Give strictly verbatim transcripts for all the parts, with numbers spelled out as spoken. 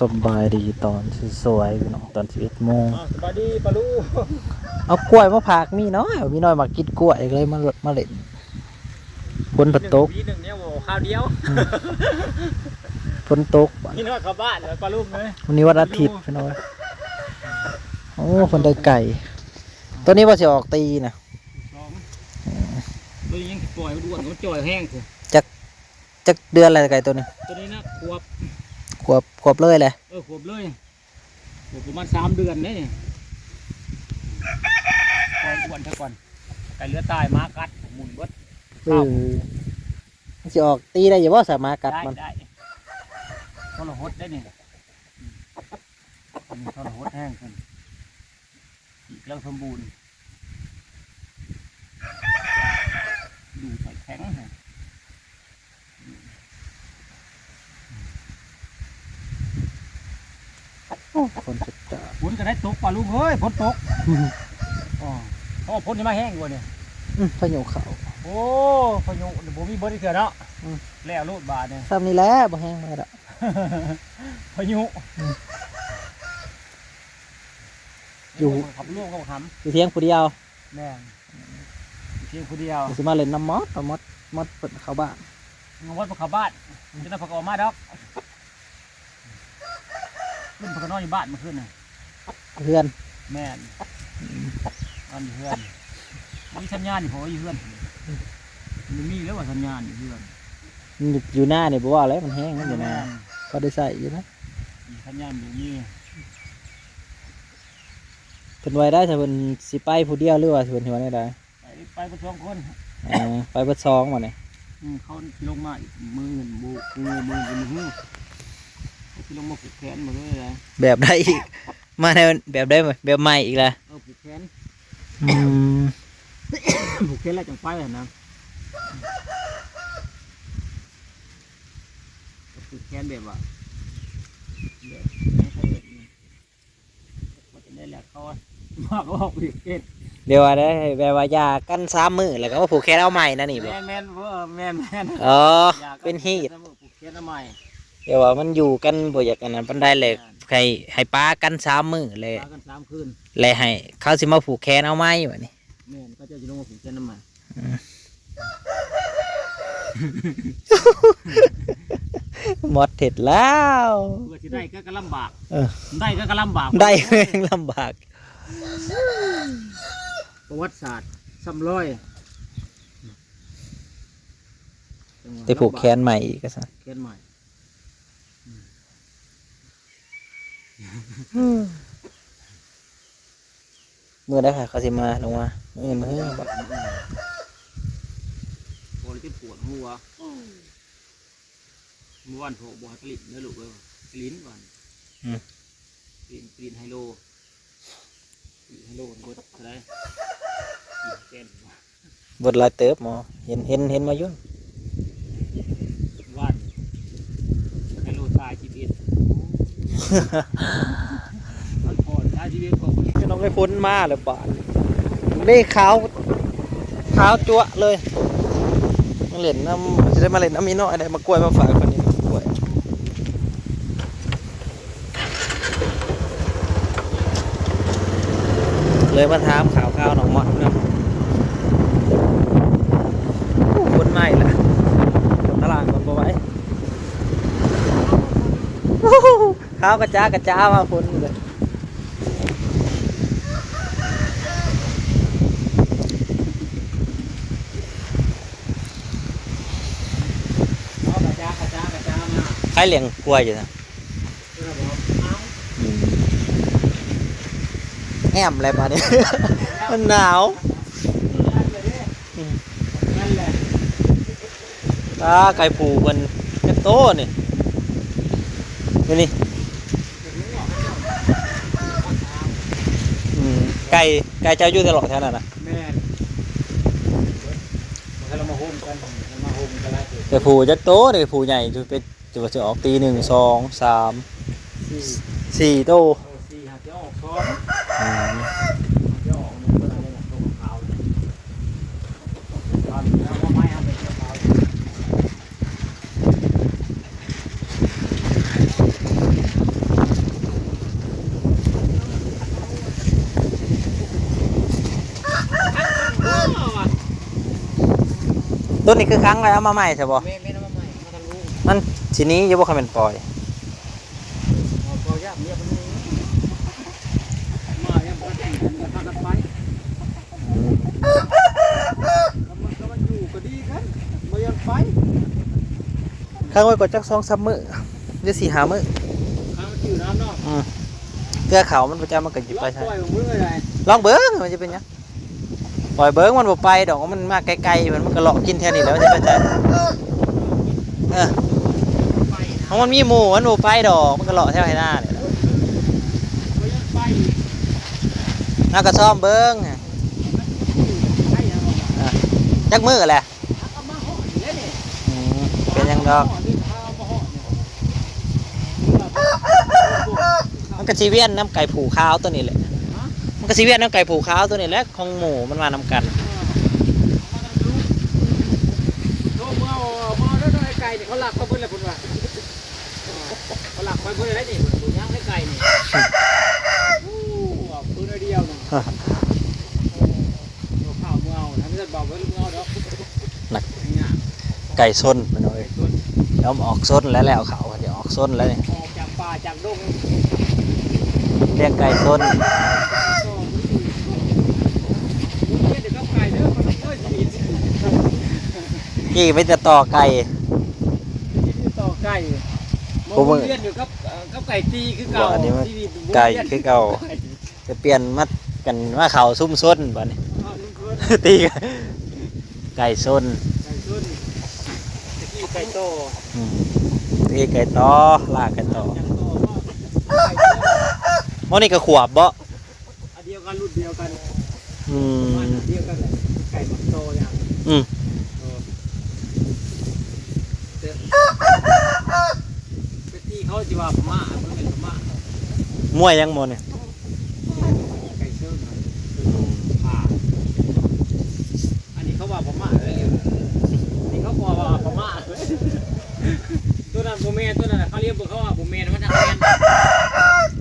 สบายดีตอนสวยๆพี่น้อง ตอนสิบเอ็ดโมง อ่า สบายดีปะลูก เอากล้วยมาฝากมีน้อย มีน้อยมากินกล้วยเลยมา มาเล่น ฝนตก ปีหนึ่งเนี่ยโอ้โหคราวเดียว ฝนตก มีน้อยเข้าบ้านแล้วปะลูกเอ้ย วันนี้วันอาทิตย์พี่น้อง โอ้ ฝนได้ไก่ ตัวนี้ว่าสิออกตีนะ สอง ตัวนี้ยังปล่อยมันอ้วน มันจ่อยแห้งสิ จัก จักเดือนอะไรไก่ตัวนี้ ตัวนี้นะ ขวบ ขวบ ขวบเลยแหละ เออ ขวบเลย ขวบประมาณสามเดือนเนี่ย ปล่อยอ้วนซะก่อน ไก่เลือดตาย หมากัด หมุนเบิด เออ มันสิออกตีได้อยู่บ่ สามารถกัด ได้ มัน ได้ ทรหดได้นี่ อืม ทรหดแห้งขึ้น อีกแล้วสมบูรณ์ ดูใส่แข็งแฮะ โอ้ ฝนจะจ้า ฝนก็ได้ตกป่ะลูกเอ้ย ฝนตก อ๋อ โอ้ ฝนนี่มาแห้งกว่าเนี่ย อืม พายุเข้า โอ้ พายุนี่บ่มีเบิดเทื่อเนาะ อืม แล้วโลดบาดเนี่ย ซ้ำนี่แหละ บ่แห้งมาดอก พายุ อืม อยู่ ขับร่วมกับคำ อยู่เถียงผู้เดียว แม่น อยู่เถียงผู้เดียว สิมาเล่นน้ำมอด เอามอด มอดเพิ่นเข้าบ้าน มอดเพิ่นเข้าบ้าน จะได้ผักออกมาดอก ขึ้นเพิ่นก็นอนอยู่บ้านเมื่อคืนน่ะ เพื่อน แม่น อืม นอนอยู่เฮือน มีสัญญาณอยู่ เพราะว่าอยู่เฮือน มันมีแล้วว่าสัญญาณอยู่เฮือน มันอยู่ อยู่หน้านี่บ่ว่าแล้ว มันแห้งมันอยู่หน้า แม่น พอได้ใส่อยู่นะ สัญญาณบ่มี เพิ่นไว้ได้ ถ้าเพิ่นสิไปผู้เดียว หรือว่าเพิ่นสิว่าแนวใด ไป ไปกันสองคน เออ ไปเบิดสองบัดนี้ อืม เขาลงมาอีกมื้ออื่น บ่ มื้อ มื้ออื่น มื้อ เขาสิลงมาผูกแขนมาเลยนะ แบบใดอีก มาในแบบใด แบบใหม่อีกแล้ว เออ ผูกแขน อืม ผูกแขนแล้วจังไปหั่นนะ ผูกแขนแบบว่า แบบ มันจะได้แหละเขาว่า มากออกอีกเฮ็ด เดี๋ยวว่าได้ แบบว่าหย่ากันสามมื้อ แล้วก็มาผูกแขนเอาใหม่นั่นนี่บ่ แม่น แม่น เออ แม่น แม่น อ๋อ หย่ากัน เป็นฮีต สามมื้อผูกแขนเอาใหม่ เดี๋ยวว่ามันอยู่กันบ่อยากอันนั้นปานใดเลย แม่น ให้ ให้ปะกันสามมื้อเลย ปะกันสามคืน เลยให้เขาสิมาผูกแขนเอาใหม่บัดนี้ แม่น เขาเจ้าสิลงมาผูกแขนเอาใหม่ อืม หมดเห็ดแล้ว เพื่อสิได้ก็ ก็ลำบาก เออ ได้ก็ ก็ลำบาก ได้แม่งลำบาก ประวัติศาสตร์ซ้ำรอย แต่ผูกแขนใหม่อีกก็ซะ แขนใหม่ มื้อใดค่ะเขาสิมาลงมา มื้ออื่นมื้อฮื้อบ่ โอ้ย จนปวดหัว เมื่อวานโทรบอกให้กลิ้นเด้อลูกเอ้ย กลิ้นวัน อืม กลิ้น กลิ้นไฮโล กลิ้นไฮโลเบิดเท่าไหร่ กลิ้นเต้น เบิดหลายเติบหมอ เห็น เห็น เห็นมาอยู่ วัน ไฮโลตายสิบเอ็ด มันพอตายสิบเอ็ด ก็ พี่น้องไอ้ฝนมาแล้วบาด เด้ขาว ขาวจั๊วะเลย มาเล่นน้ำ จะได้มาเล่นน้ำมีน้อยได้ มากล้วยมาฝากคนนี้ กล้วย เลยมาถามข่าวข่าวน้องมอดเนาะ โอ้ คนใหม่ละ ตลาดคนบ่ไหว ขาวกระจ้ากระจ้ามาฝนเลย เอากระจ้ากระจ้ากระจ้ามา ใครเลี้ยงกล้วยอยู่นะ เออ บอกเอา อืม แอมอะไรบาดนี้ มันหนาว นั่นแหละ อืม นั่นแหละ อ่า ไก่ผูกมันเป็นโตนี่ นี่นี่ อืม ไก่ ไก่เจ้าอยู่ตลอดแถวนั้นน่ะ แม่น มันก็เรามาโฮมกัน มันมาโฮมกันหลายตัว แต่ผูจักโตนี่ ผูใหญ่จะเป็น จะว่าจะออกตีหนึ่ง สอง สาม สี่ สี่โต โอ้ สี่ หาจะออกสอง อืม หาจะออกหนึ่งก็ได้เลย ตัวขาวเลย ขาวอยู่แล้ว เอาไม้เอาไปเกี่ยวขาวเลย เ ต้นนี้คือค้างไว้เอามาใหม่ใช่บ่ แม่นแม่นเอามาใหม่มาทางลูก มันทีนี้อยู่บ่ คันแม่นปล่อย เอาปล่อยยากเรียบมันนี่ มาเนี่ยมันก็พากันไป อืม แล้วมันก็มันอยู่ก็ดีกันบ่ยอมไป ค้างไว้ก่อนจักสองสามมื้อ หรือสี่ห้ามื้อ ค้างมันอยู่น้ำเนาะ อืม เทื่อเขามันประจำมันก็สิไปใช่ ปล่อยของมึงเลย ลองเบิ่งมันจะเป็นหยัง ปล่อยเบิ่งมันบ่ไปดอก มันมาไกลๆ มัน มันก็เลาะกินแถวนี้แหล้ว มันจะไปใส เออ ของมันมีหมู่ มันบ่ไปดอก มันก็เลาะแถวไฮ่นานี่แหละ แล้วก็ซ่อมเบิ่ง อ่ะ จักมื้อแหละ อืม เป็นหยังดอก มันก็สิเวียนนำไก่ผูขาวตัวนี้แหละ มันก็สิเวียนนำไก่ผูขาวตัวนี้แหละ ของหมู่มันมานำกัน โทรเมื่อ เมื่อแล้วไอ้ไก่เนี่ยเขาลักเขาเบิดแล้วพุ่นว่ะ เขาลักไปเบิดแล้วนี่ เพิ่นย่างไอ้ไก่นี่ โอ้ เอาปืนเดียวนะ เดี๋ยวข้าวเมื่อเอานะ ไม่ใช่เบาไว้เมื่อเอาดอก หนัก เนี่ย ไก่ชนพี่น้องเอ้ย ไก่ชน แล้วมันออกชนแล้ว แล้วเขาจะออกชนแล้วนี่ ออกจากป่าจากดง เลี้ยงไก่ชน กี่ไม่แต่ต่อไก่ ต่อไก่ ผม เวียนอยู่กับ เอ่อ กับไก่ตีคือเก่า บ่ อันนี้มัน ที่นี่ ไก่คือเก่า จะเปลี่ยนมากันมาเขาซุ่มซนบ่นี่ เข้าซุ่มซน ตีกัน ไก่ชน ไก่ชน ตะกี้ไก่ต่อ อืม ตีไก่ต่อ ล่าไก่ต่อ ยังต่อว่า โอ้ นี่ก็ขวบบ่ อันเดียวกัน รุ่นเดียวกัน อืม ประมาณเดียวกันแหละ ไก่หมักต่ออย่าง อืม เออ แต่ แต่ที่เขาจะว่าพม่า มันเป็นพม่า มวยยังบ่เนี่ย ไก่เซิงนะ อืม อ่า อันนี้เขาว่าพม่าเลย นี่เขาบอกว่าพม่าเลย ตัวนั้นบ่แม่น ตัวนั้นน่ะเขาเรียกบ่ เขาว่าบ่แม่น มันทางแม่น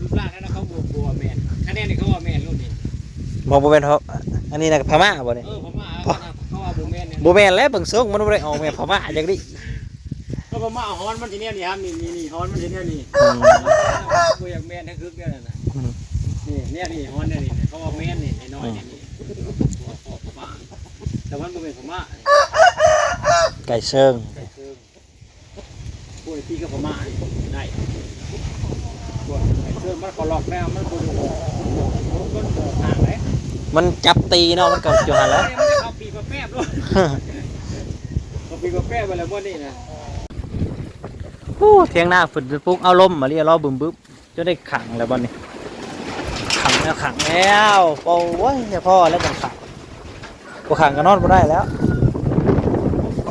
รูปร่างนั้นน่ะเขาบ่ บ่ว่าแม่น คะแนนนี่เขาว่าแม่นรุ่นนี้ บ่ บ่แม่น เพราะอันนี้นะพม่าบ่เนี่ย เออ พม่า เขาว่าบ่แม่นเนี่ย บ่แม่นแล้ว เบิ่งทรงมันบ่ได้ออกแม่นพม่าจักดิ ก็พม่าฮ้อนมันสิแนวนี้ครับ นี่ นี่ นี่ ฮ้อนมันสิแนวนี้ อืม บ่อยากแม่นทั้งคึกแนวนั้นน่ะ อืม นี่ แนวนี้ฮ้อนแนวนี้ เขาว่าแม่นนี่ น้อยๆ นี่ นี่ พม่า แต่มันบ่แม่นพม่า ไก่เซิง ไก่เซิง พวกไอ้ที่ก็พม่านี่ได้ พวกไอ้เซิงมันก็ล็อกแล้ว มันบ่ได้ออก มันบ่ออกทางไหน มันจับตีเนาะ มันก็อยู่หั่นแหละ มันจะเข้าปีกมาแป๊บโลด เข้าปีกมาแป๊บไปแล้วมื้อนี้นะ โอ้ เถียงนาฝนปลุกเอาลมมาเรียรอบึมบึบ จนได้ขังแล้วบ่นี่ ขังแล้วขังแล้ว โอ้ย พ่อแล้วมันขัง บ่ขังก็นอนบ่ได้แล้ว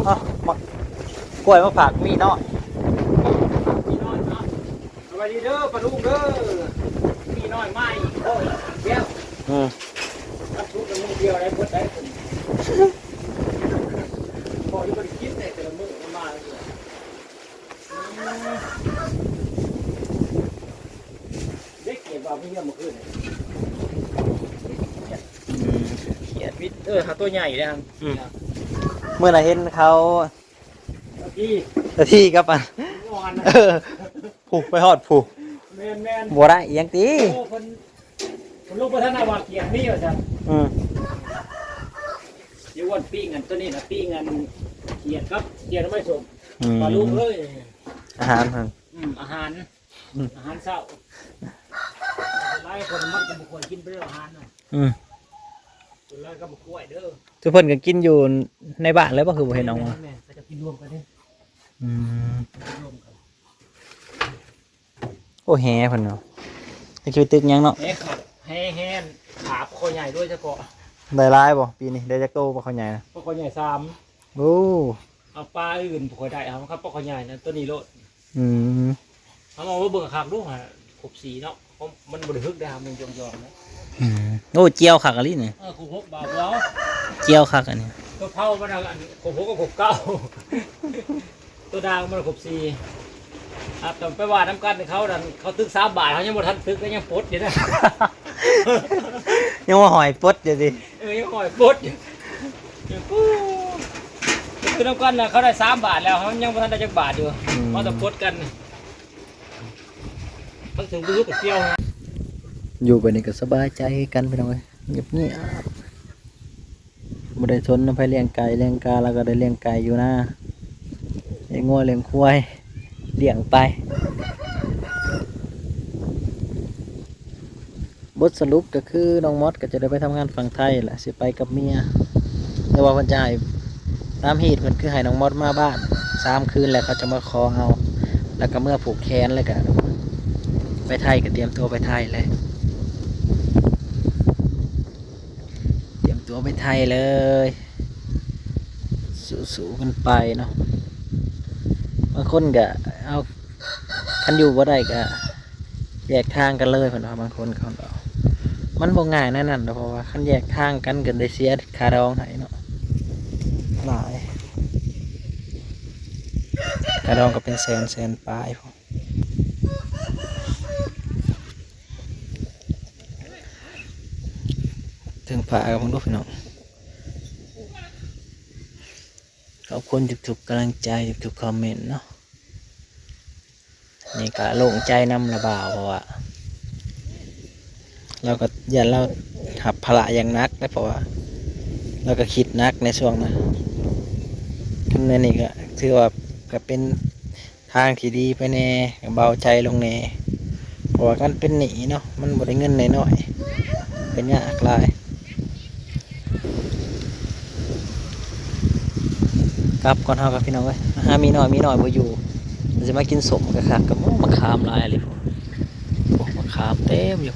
อ่ะ มากล้วยมาฝากมีน้อย มีน้อยเนาะ สวัสดีเด้อป้าลุงเด้อ มีน้อยมาอีกโอ้ยแก้ว อืม รับทุกข์กันมื้อเดียวได้เบิดได้ พอที่บ่ได้กินเนี่ยแต่ละมื้อมันมาเลย เด็กเก็บเอาไปเยี่ยมเมื่อคืนเนี่ย อืม เขียด มิด เออ หาตัวใหญ่เลยครับ อืม เมื่อน่ะเห็นเขา ที่ ที่ครับอ่ะ อ่อนนะ เออ ผูกไปฮอดผูก แม่นๆ บ่ได้อีหยังติ โอ้ เพิ่น เพิ่นลงไปทางหน้าวัดเกียรตินี่ว่าซั่น อืม เดี๋ยววันปิ้งอันตัวนี้นะ ปิ้งอันเขียดครับ เขียดไม่สม อืม ปลาลูกเอ้ย อาหารหั่น อืม อาหาร อืม อาหารเช้า หลายคนมันก็บ่ค่อยกินไปแล้วอาหารน่ะ อืม ส่วนหลายก็บ่ค่อยเด้อ ทุกคนก็กินอยู่ในบ้านเลยบ่ คือบ่เห็นออกมา แม่นๆ เขาจะกินรวมกันเด้ อืม กินรวมกัน โอ้ แหเพิ่นเนาะ นี่คือตึกหยังเนาะ แหขา แห แหขาปลาคอใหญ่ด้วยเจ้าเกาะ ได้หลายบ่ปีนี้ ได้จักโตปลาคอใหญ่นะ ปลาคอใหญ่สาม โอ้ เอาปลาอื่นบ่ค่อยได้ เอาครับปลาคอใหญ่นะ ตัวนี้โลด อืม เอามาเบิ่งคักดูฮะ ครบสี่เนาะ เพราะมันบ่ได้ฮึกได้ฮะ มันยองๆนะ อืม โอ้ เจียวคักอีหลีนี่ เออ ครบหกบาทแล้ว เจียวคักอันนี้ ตัวเผามันอัน ครบหกกับครบเก้า ตัวด่างมันครบสี่ ครับ แต่ไปว่าน้ำกันเขาดัน เขาตึกสามบาท เขายังบ่ทันตึก ก็ยังปลดอยู่นะ ยังว่าหอยปลดอยู่ดิ เออ ยังหอยปลดอยู่ ยังปู คือน้ำก้อนน่ะเขาได้สามบาทแล้ว เขายังบ่ทันได้จักบาทอยู่ อืม เขาจะปลดกัน มันถึงบ่รู้กับเกี่ยวนะ อยู่แบบนี้ก็สบายใจกันพี่น้องเอ้ย เงียบๆ บ่ได้สนนำไผ เลี้ยงไก่เลี้ยงกา แล้วก็ได้เลี้ยงไก่อยู่นา เลี้ยงงัวเลี้ยงควาย เลี้ยงไป บทสรุปก็คือน้องมอสก็จะได้ไปทำงานฝั่งไทยแหละ สิไปกับเมีย แต่ว่าเพิ่นจะให้ ตามฮีตเพิ่นคือให้น้องมอสมาบ้านสามคืน แล้วเขาจะมาขอเอา แล้วก็เมือผูกแขน แล้วก็ไปไทย ก็เตรียมตัวไปไทยเลย เตรียมตัวไปไทยเลย สู้ๆกันไปเนาะ บางคนก็เอา คันอยู่บ่ได้ก็แยกทางกันเลยเพิ่นว่า บางคนเขาก็ มันบ่ง่ายแนวนั้นดอก เพราะว่าคันแยกทางกันก็ได้เสียค่าดองให้เนาะ หลาย ค่าดองก็เป็นแสน แสนปลายพุ้น เทิงฟ้าก็เบิ่งดูพี่น้อง ขอบคุณทุกๆกำลังใจ ทุกๆคอมเมนต์เนาะ นี่ก็โล่งใจนำละบ่าว เพราะว่า เราก็ย้านเรารับภาระอย่างหนักนะ เพราะว่า เราก็คิดหนักในช่วงนั้น คันอันนี้ก็ถือว่าก็เป็นทางที่ดีไปแหน่ ก็เบาใจลงแหน่ เพราะว่าการเป็นหนี้เนาะ มันบ่ได้เงินน้อยๆ เป็นยากหลาย กลับก่อนเฮากับพี่น้องเอ้ย หามีน้อย มีน้อยบ่อยู่ สิมากินส้มคักๆ กับ โอ้ มะขามหลายเลยพุ้น โอ้ มะขามเต็มอยู่